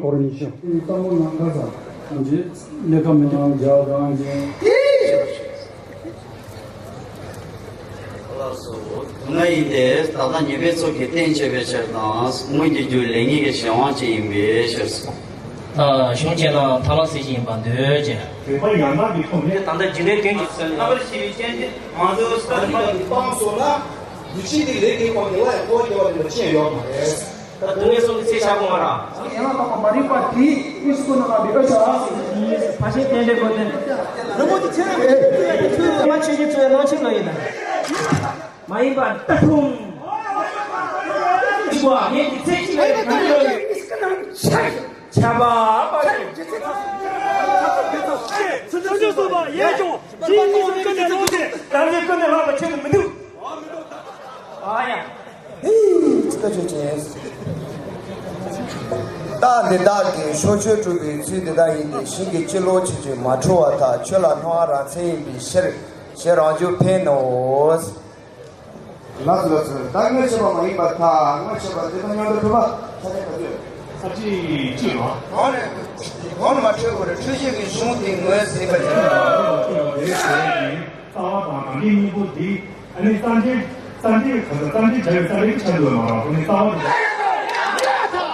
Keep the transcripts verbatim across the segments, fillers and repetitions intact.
འོར་ཉི་ཤུ། ཏང་གོ་ནང་ཁ་ས། ཨ་ཇི་ལས་ཀ་མི་འདུག་ཇ་གང་ཇི། ལགས་སོ། ང་ཡིན་ཏེ་ད་ལྟ་ཉེས་པའི་ཚོགས་ཀྱིས་རྟེན་བྱས་པའི་ཕྱིར་དང་། དངོས་ཀྱི་རྒྱུ་ལེགས་ཉེས་ཀྱི་གཞན་དབང་ཅན་ཡིན་པའི་ཕྱིར་སོ། ཨ་གཞུང་ཆེན་ལ་ཐ་ལ་སྲིད་ཞི་ཡིན་པར་འདོད་ཅེས། དེ་པ་ཡང་དག་གི་ཐོག་ནས། ད་ལྟ་རྒྱུ་འབྲས་དོན་གྱི་ཚུལ་རྣམ་པར་ཤེས་པའི་རྐྱེན་གྱིས་ང་ཚོའི་ས་ཆ་འདི་སྤངས་སོང་ན། འདུ་བྱེད་འདི་ལས་ཀྱི་དབང་གིས་སླར་ཡང་འཁོར་བར་སྐྱེ་བ་ལེན་པ་ཅི་ཡང་ཡོད་མ་རེད། ད་སྡུག་བསྔལ་གསུམ་གྱི་ཚེ་ཆག་སྒོ་མ་ར། ཡན་ལག་དང་པོ་མ་རིག་པ་དེས་དབུས་སུ་ཀུན་ནས་བསླངས་པའི་འོད་ཆགས་ལ་སོགས་པའི་ཕར་ཕྱིན་རྟེན་འབྲེལ་སྒོ་བསྟན། རིན་པོ་ཆེ་ཆོས་ལ་ཆོས་ཀྱི་ཆོས་ལ་གནང་ཕྱིར་ལོ་ཡིན་ན། མ་ཡིན་པ་ལྟ་ཁུངས། ཞི་བ་ངེད་ཀྱི་ཚེ་གཅིག་ལས་གང་ཡོད། ཆགས་པ་པ་ཆུ་ཆུ་སོ་པ་ཡས་ཀྱང་ཅི་ཡིན་ཀུན་ནས་ལོངས་ཏེ། བདག་འཛིན་ཀུན་ནས་ལྷག་པ་ཆེན་པོ་མི་འདུག་ཨ་ཡ། ཧེ། ཅི་ལྟར་བྱེད་ཅིང་། རྟགས་འདི་དག་གིས་ཕྱོགས་ཆོས་གྲུབ་པའི་ཚུལ་འདི་ལྟར་ཡིན་ཏེ། ཞིང་གི་སྤྱི་ལོགས་ཆོས་ཅན་མ་འཁྲུལ་བར་ཐལ། ཆོས་ལ་སྣང་བ་རང་མཚན་ཡིན་པའི་ཕྱིར། ཞེས་རང་རྒྱུད་ཕན་ནོ། ལགས་སོ་ལགས་སོ། ད་དངོས་ཆོས་པ་མ་ཡིན་པར་ཐལ། དངོས་ཆོས་པ་དེ་དང་མཉམ་དུ་གྲུབ་པ་ཆ་ནས་ག་ཚོད། ཨ་ཅེ་ཅེས་ལ། གོང་ནས་གོང་ནས་མ་འཕྲོས་པར་འཁྲུལ་ཞིག་གི་གཞུང་དེ་ངོས་ཟིན་པ་ཡིན། རྩ་བ་དང་རང་རྒྱལ་གཉིས་པོ་དེ། ཨ་ནི་རྩ་འགྲེལ་རྩ་འགྲེལ་ག་ས་རྩ་འགྲེལ་བྱ་བའི་རྩ་ལེའི་ཆ་འདོད་མ་རེད། ཨ་ནི་རྩ་བ་དང་།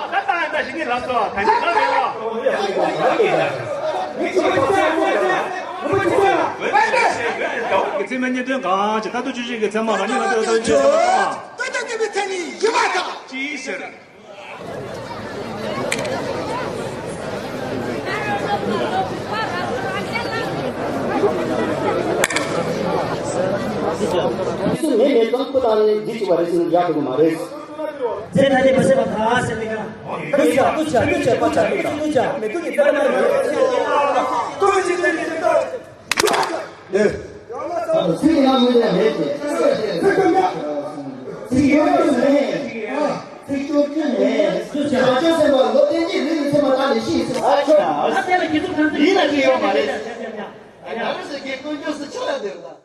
ད་ད་ད་ཞིག་ནི་ལབ་སོང་། ད་ཞིག་ལབ་མེད་ལ། ཚད་མ་གཉིས་དོན་གང་ཞིག་ད་ལྟ་ཆོས་ཅན་གྱི་ཚད་མ་རང་ཉིད་ལ་ལྟོས་ལྟོས་ཆོས་ཚད་མ་ལྟོས་ལྟོས་ཀྱི་ཚད་མ་ཡིན་པ་དང་། ཅིའི་ཕྱིར། སུ་མེད་མེད་ཙམ་སྐུ་དང་ནི་འདི་གཅིག་པ་རེད་ཟེར་ན་ཡག་གི་མ་རེད། ཚེ་ཐ་དད་མ་ཟད་པ་ཐ་ཟེར་ནས་ཀ། ཀུ་ཅ་ཀུ་ཅ་ཀུ་ཅ་ཀུ་ཅ་མི་ཀུན་གྱི་ཚེ་ཐ་དད་མ་ཟད་པ། ཚིག་ཡང་མི་འདྲ་མེད་དེ། ཚིག་ཡོད་རྒྱུ་མེད། ཚིག་སྐྱོར་རྒྱུ་མེད། བྱང་ཆུབ་སེམས་དཔའ་ལོ་བརྟན་གྱིས་ལུས་ཀྱི་ཚེར་མ་བཏང་ནས་ཤི་ཟེར། ཨ་ཆོ། ཨ་དེ་ལ་དགེ་ཚུལ་གང་ཚུལ་ཡིན་ན་ཅི་ཡོད་མ་རེད། ཡང་རེས་སུ་དགེ་ཀུན་སྦྱོར་སུ་ཆོས་ལ་འདོད་ལ།